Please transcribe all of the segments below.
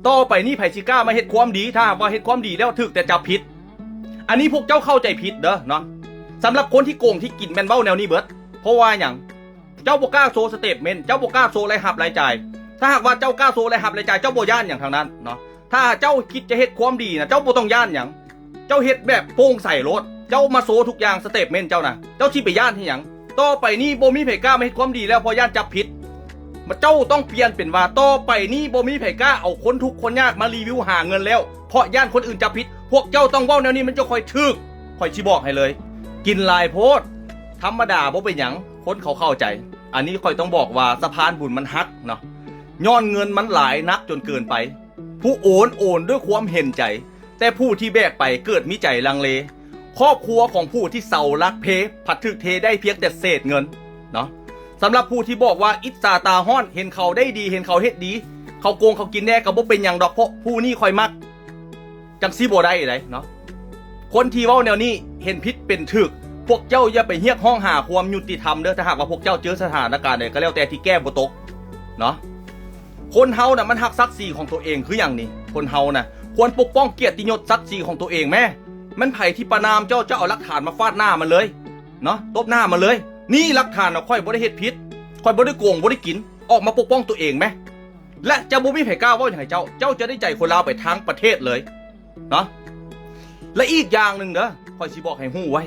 ຕໍ່ໄປນີ້ໃຜຊິກ້າມາເຮັດຄວາມດີ ຖ້າຫາກວ່າເຮັດຄວາມດີແລ້ວຖືກແຕ່ຈັບຜິດ. ອັນນີ້ພວກເຈົ້າເຂົ້າໃຈຜິດເດີເນາະ. ສຳລັບຄົນທີ່ໂກງທີ່ກິນແມ່ນເວົ້າແນວນີ້ເບິດ. ເພາະວ່າຫຍັງ? ເຈົ້າບໍ່ກ້າໂຊສະເຕດເມັນ, ເຈົ້າບໍ່ກ້າໂຊລາຍຮັບລາຍຈ່າຍ. ຖ້າຫາກວ່າເຈົ້າກ້າໂຊລາຍຮັບລາຍຈ່າຍ, ເຈົ້າບໍ່ຢ້ານຫຍັງທັງນັ້ນເນາະ. ຖ້າເຈົ້າຄິດຈະເຮັດຄວາມດີນະ, ເຈົ້າບໍ່ຕ້ອງຢ້ານຫຍັງ. ເຈົ້າເຮັດແບບໂປ່ງໃສໂລດ, ເຈົ້າມາໂຊທຸກຢ່າງສະເຕດເມັນເຈົ້ານະ, ເຈົ້າຊິໄປຢ້ານເຮັດຫຍັງ? ຕໍ່ໄປນີ້ບໍ່ມີໃຜກ້າມາເຮັດຄວາມດີແລ້ວ ເພາະຢ້ານຈັບຜິດ. ເຈົ້າຕ້ອງປ່ຽນເປັນວ່າ ຕໍ່ໄປນີ້ບໍ່ມີໃຜກ້າເອົາຄົນທຸກຄົນຍາກມາຣີວິວຫາເງິນແລ້ວ ເພາະຢ້ານຄົນອື່ນຈັບຜິດ. ພວກເຈົ້າຕ້ອງເວົ້າແນວນີ້ ມັນຈະຄ່ອຍຖືກ. ຂ້ອຍຊິບອກໃຫ້ເລີຍ, ກິນຫຼາຍໂພດ. ທຳມະດາ ບໍ່ເປັນຫຍັງ, ຄົນເຂົາເຂົ້າໃຈ. ອັນນີ້ຂ້ອຍຕ້ອງບອກວ່າສະພານບຸນມັນຫັກເນາະ, ຍ້ອນເງິນມັນຫຼາຍໜັກຈົນເກີນໄປ. ຜູ້ໂອນ ໂອນດ້ວຍຄວາມເຫັນໃຈ, ແຕ່ຜູ້ທີ່ແບກໄປເກີດມີໃຈລັງເລ. ຄອບຄົວຂອງຜູ້ທີ່ເສົາຫຼັກເພ ພັດຖືກເທໄດ້ພຽງແຕ່ເສດເງິນເນາະ. ສຳລັບຜູ້ທີ່ບອກວ່າອິດສາຕາຮ້ອນ, ເຫັນເຂົາໄດ້ດີ, ເຫັນເຂົາເຮັດດີ, ເຂົາໂກງເຂົາກິນແດ່ ກໍບໍ່ເປັນຫຍັງດອກ, ເພາະຜູ້ນີ້ຂ້ອຍມັກ. ຈັ່ງຊີ້ບໍ່ໄດ້ໃດເນາະ. ຄົນທີ່ເວົ້າແນວນີ້ເຫັນຜິດເປັນຖືກ. ພວກເຈົ້າຢ່າໄປຮຽກຮ້ອງຫາຄວາມຍຸຕິທຳເດີ, ຖ້າຫາກວ່າພວກເຈົ້າເຈີສະຖານະການໃດກໍແລ້ວແຕ່ທີ່ແກ້ບໍ່ຕົກເນາະ. ຄົນເຮົານະມັນຮັກສັກສີຂອງຕົວເອງຄືຫຍັງນີ້? ຄົນເຮົານະຄວນປົກປ້ອງກຽດຕິຍົດສັກສີຂອງຕົວເອງແມ້. ແມ່ນໃຜທີ່ປະນາມເຈົ້າ, ເຈົ້າເອົາຫຼັກຖານມາຟາດໜ້າມັນເລີຍເນາະ, ຕົບໜ້າມັນເລີຍ. ນີ້ຫຼັກຖານນະ, ຂ້ອຍບໍ່ໄດ້ເຮັດຜິດ, ຂ້ອຍບໍ່ໄດ້ໂກງ, ບໍ່ໄດ້ກິນ, ອອກມາປົກປ້ອງຕົວເອງແມ້. ແລະ ຈະບໍ່ມີໃຜກ້າເວົ້າຫຍັງໃຫ້ເຈົ້າ, ເຈົ້າຈະໄດ້ໃຈຄົນລາວໄປທັງປະເທດເລີຍເນາະ. ແລະ ອີກຢ່າງໜຶ່ງເດີ, ຂ້ອຍຊິບອກໃຫ້ຮູ້ໄວ້,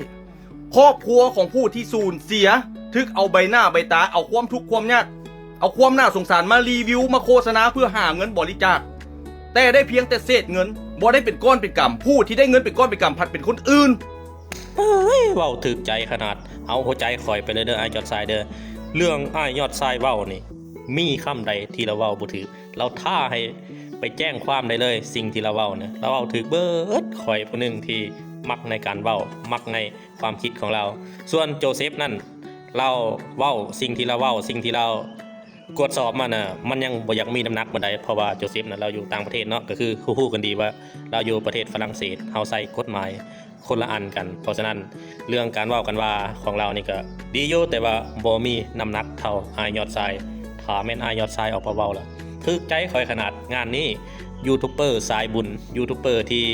ຄອບຄົວຂອງຜູ້ທີ່ສູນເສຍ, ຖືກເອົາໃບໜ້າໃບຕາ, ເອົາຄວາມທຸກຄວາມຍາກ, ເອົາຄວາມໜ້າສົງສານມາຣີວິວ, ມາໂຄສະນາເພື່ອຫາເງິນບໍລິຈາກ, ແຕ່ໄດ້ພຽງແຕ່ເສດເງິນ, ບໍ່ໄດ້ເປັນກ້ອນເປັນກຳ. ຜູ້ທີ່ໄດ້ເງິນເປັນກ້ອນເປັນກຳ ພັດເປັນຄົນອື່ນ. ເອີຍ ເວົ້າຖືກໃຈຂະໜາດ, ເອົາຫົວໃຈຂ້ອຍໄປເລີຍເດີ ອ້າຍຍອດຊາຍເດີ. ເລື່ອງອ້າຍຍອດຊາຍເວົ້ານີ້ ມີຄຳໃດທີ່ລາວເວົ້າບໍ່ຖືກ? ລາວທ້າໃຫ້ໄປແຈ້ງຄວາມໄດ້ເລີຍ, ສິ່ງທີ່ລາວເວົ້ານະ ລາວເວົ້າຖືກເບິດ. ຂ້ອຍຜູ້ໜຶ່ງທີ່ມັກໃນການເວົ້າ, ມັກໃນຄວາມຄິດຂອງລາວ. ສ່ວນໂຈເຊັບນັ້ນ, ລາວເວົ້າສິ່ງທີ່ລາວເວົ້າ, ສິ່ງທີ່ລາວກວດສອບມານະ, ມັນຍັງບໍ່ຢາກມີນ້ຳໜັກປານໃດ, ເພາະວ່າໂຈເຊັບນະ ລາວຢູ່ຕ່າງປະເທດເນາະ, ກໍຄືຮູ້ໆກັນດີວ່າລາວຢູ່ປະເທດຝຣັ່ງເສດ, ເຮົາໃຊ້ກົດໝາຍ ຄົນລະອັນກັນ. ເພາະສະນັ້ນ ເລື່ອງການເວົ້າກັນວ່າຂອງລາວນີ້ກໍດີຢູ່, ແຕ່ວ່າບໍ່ມີນ້ຳໜັກເທົ່າອ້າຍຍອດຊາຍ. ຖ້າແມ່ນອ້າຍຍອດຊາຍອອກມາເວົ້າລະ ຖືກໃຈຂ້ອຍຂະໜາດ. ງານນີ້ ຢູທູບເບີສາຍບຸນ, ຢູທູບເບີທີ່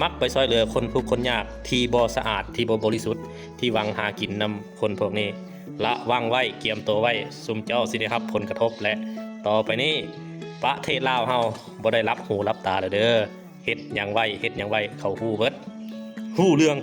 ມັກໄປຊ່ວຍເຫຼືອຄົນທຸກຄົນຍາກ, ທີ່ບໍ່ສະອາດ, ທີ່ບໍ່ບໍລິສຸດ, ທີ່ຫວັງຫາກິນນຳຄົນພວກນີ້. ລະວັງໄວ້, ກຽມໂຕໄວ້, ຊຸມເຈົ້າຊິໄດ້ຮັບຜົນກະທົບ. ແລະ ຕໍ່ໄປນີ້ ປະເທດລາວເຮົາບໍ່ໄດ້ຫຼັບຫູຫຼັບຕາແລ້ວເດີ. ເຮັດຫຍັງໄວ້, ເຮັດຫຍັງໄວ້, ເຂົາຮູ້ເບິດ, ຮູ້ເລື່ອງ.